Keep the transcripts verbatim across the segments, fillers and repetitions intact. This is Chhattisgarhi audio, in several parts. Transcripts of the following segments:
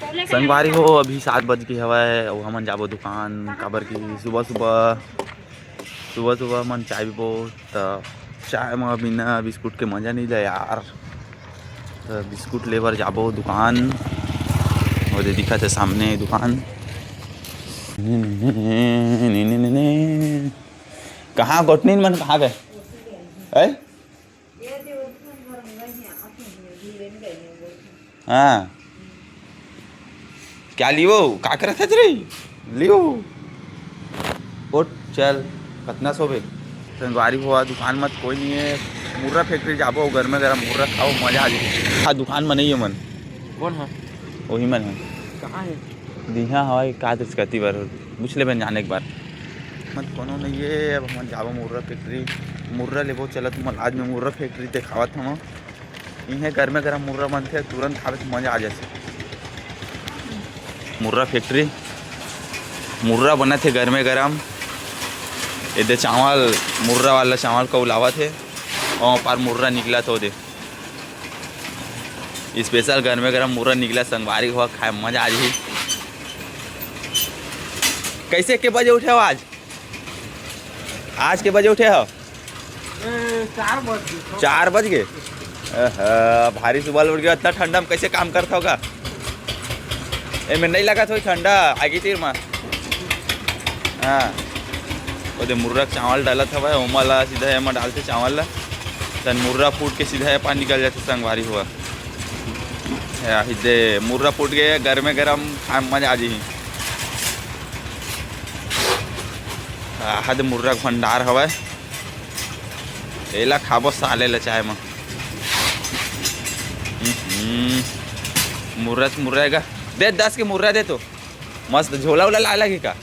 संगवारी हो, अभी सात बज के हवय, अउ हमन जाबो दुकान, काबर कि सुबह सुबह, सुबह सुबह मन चाय पीबो, त चाय म बिना बिस्कुट के मजा नइ ले यार। त बिस्कुट ले बर जाबो दुकान, ओदे दिखत हे सामने दुकान। कहाँ गोठनीन मन कहाँ गए? हैं? हाँ। क्या लियो? का करत हस रे? लियो। उठ, चल, कतना सोबे? संगवारी हो, दुकान म त कोई नइ हे। मुर्रा फैक्ट्री जाबो, गरमे गरम मुर्रा खाओ, मजा आ जाही। हाँ, दुकान म नइ हे मन। कौन हे? वही मन हे। कहाँ हे? दिहा हवय का दस कति बार, पूछ लेबे जाने एक बार। मत कोनो नइ हे, अब हमन जाबो मुर्रा फैक्ट्री, मुर्रा लेबो। चलत तुमन आज मैं मुर्रा फैक्ट्री देखावत हवं। इहें गरमे गरम मुर्रा बनथे, तुरंत खावे के मजा आ जाथे। मुर्रा फैक्ट्री, मुर्रा बनत हे गरमे गरम। एदे चावल, मुर्रा वाला चावल को उलावत हे, और पार मुर्रा निकलत हे ओदे। स्पेशल गरमे गरम मुर्रा निकला संगवारी हो, खाए मजा आ जाही। कैसे के बजे उठे हो आज? आज के बजे उठे हो? ए, चार बज गे। चार बज गे? अहा, भारी सुबह उठ गया, इतना ठंडा में कैसे काम करता होगा? ए, में नहीं लगा थोड़ी ठंडा, आगी तीर मा। हाँ, ओदे मुर्रा के चावल डालत हवय, ओमा ला सीधा एमा डालथे चावल ला, तन मुर्रा फूट के सीधा ए पानी निकल जाथे संगवारी हुआ। या हिदे मुर्रा फूट गए, गरमे गरम खाए में मजा आ जाही। आहा, दे मुर्रा के भंडार हवय, एला खाबो साले ल चाय म। हम्म, मुर्रा त मुर्रा हेगा, दे दस के मुर्रा दे तो। मस्त झोला उला ला लगी का?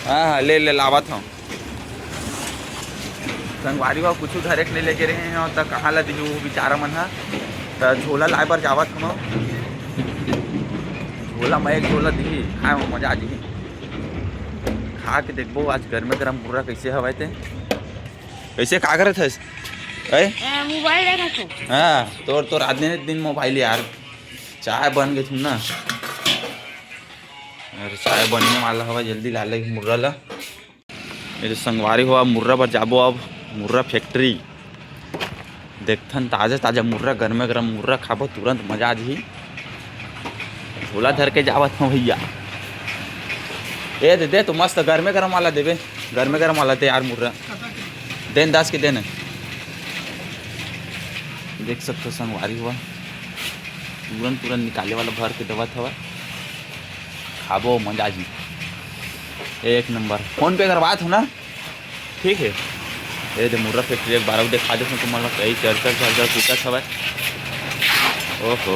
हाँ, हाँ, ले, ले, लावत हूँ। संगवारी बा, कुछ धरे के नहीं लेके रहे हैं, त कहाँ ला दिही वो बेचारा मन हा। त झोला लाए बर जावत हूँ। झोला में एक झोला दिही, खाए में मजा आ दिही। खा के देखबो आज गरमे गरम मुर्रा कैसे हवय ते। कैसे का करत हस? ए? ए, मोबाइल देखत हूँ। हाँ, तोर, तोर आदमी दिन मोबाइल यार। चाय बन गई थी ना। अरे, चाय बनने वाला हवा, जल्दी ला ले मुर्रा ला। ये तो संगवारी हो, अब मुर्रा बर जाबो, अब मुर्रा फैक्ट्री देखथन, ताजा ताजा मुर्रा, गरमे गरम मुर्रा खाबो, तुरंत मजा आ जही। झोला धर के जावत हूँ भैया। ए दे, दे तो मस्त गरमे गरम वाला देबे, गरमे गरम वाला दे यार मुर्रा। देन दास के देन। देख सकते हो संगवारी हुआ, तुरंत तुरंत निकाले वाला भर के देवत हवा। खाबो मजा जी, एक नंबर। फोन पे करवात हो ना, ठीक है। ये दे मुर्रा फैक्ट्री एक बार अउ दिखा देते तुम्हारा, कई चर चर चर चर कूदत हवय। ओहो।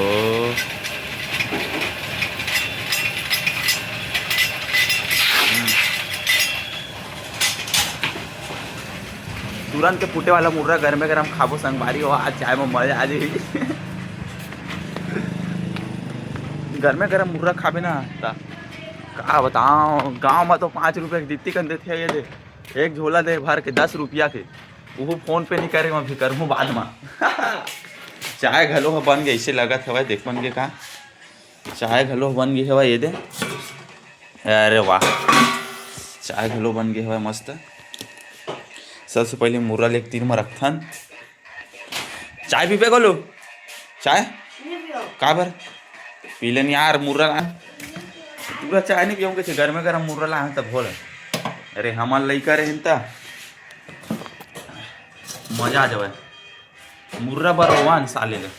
हम्म। तुरंत के फूटे वाला मुर्रा गरमे गरम खाबो संगवारी हो, आज चाय में मजा आ जाही। गरमे गरम मुर्रा खाबे ना, त का बताओ, गांव में तो पाँच रुपया के दित्ती कन देथे, ये दे, एक झोला दे भर के दस रुपया के, वो फोन पे नहीं करे, मैं भी करहूँ बाद में। चाय घलो ह बन गए, ऐसे लगत हवय, देख बन गए का, चाय घलो बन गए हवय, ये दे। अरे वाह, चाय घलो बन गए हवय मस्त। सबसे पहले मुर्रा लेके तीर में रखथन। चाय पीबे गोलू? चाय? काबर? पी लेन यार, मुर्रा ला। पूरा चाय नहीं पियऊँ, कैसे गरमे गरम मुर्रा ला तब बोल। अरे, हमर लइका रहे त मजा आ जावे। मुर्रा बर रोवान साले ले,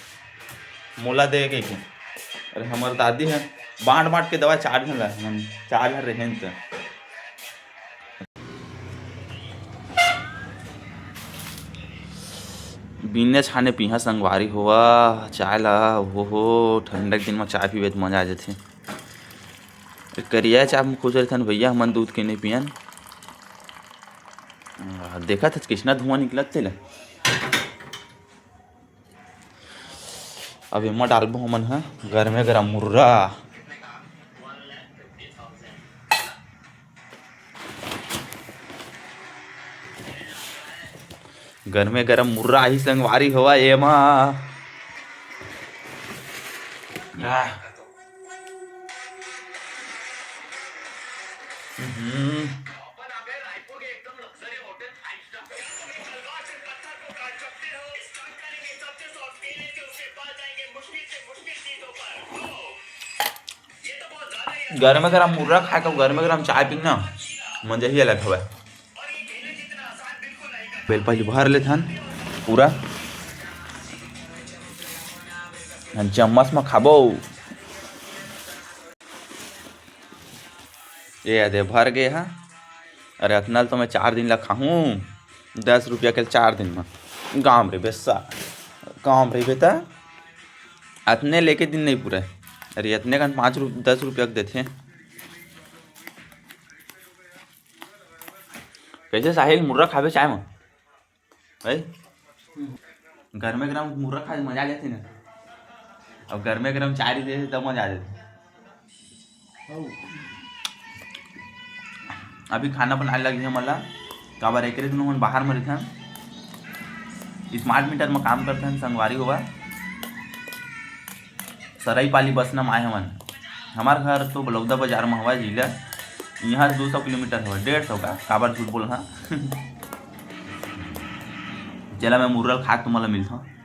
मोला दे के, के। अरे, हमर दादी है, बांट बांट के दवा चार झन ला, हम चार झन रहे त। बिने छाने पीहा संगवारी होवा चाय ला। हो हो, ठंडा के दिन में चाय पीबे त मजा आ जाथे। करिया चाय में खुश रहथन भैया, हमन दूध के नहीं पियन। आ, देखा था कितना धुआं निकलत तेला। अब एमा डालबो हमन ह गरमे गरम मुर्रा। गरमे गरम मुर्रा आही संगवारी होवा एमा। आह। हम्म। गरमे गरम मुर्रा खाए के, गरमे गरम चाय पीना, मजा ही अलग हवय। पेट पहली भर लेथन पूरा, चम्मच म खाबो। ये दे, भर गे हा। अरे, अतना ल तो मैं चार दिन ला खाहूँ, दस रुपया के चार दिन म। काम रे बेस्सा, काम रे बेटा, अतने लेके दिन नहीं पूरा। अरे, अतने कन पाँच रुप-, दस रुपया के देथे। कैसे साहिल मुर्रा खाबे चाय म? भाई, गरमे गरम मुर्रा खाए मजा आ जाती ना। अब गरमे गरम चाय दे तब मजा आ जाती। अभी खाना बनाए लग गया मला, काबर एकरे दिन हमन बाहर में रहिथन, स्मार्ट मीटर में काम करथन संगवारी होवा। सरईपाली बसना म आए हवन। हमार घर तो बलौदा बाजार म हवय जिला, इहाँ दू सौ किलोमीटर हवय, डेढ़ सौ का, काबर झूठ बोलहा। चला मैं मुर्रा ल खा के तुमन ल मिलथव।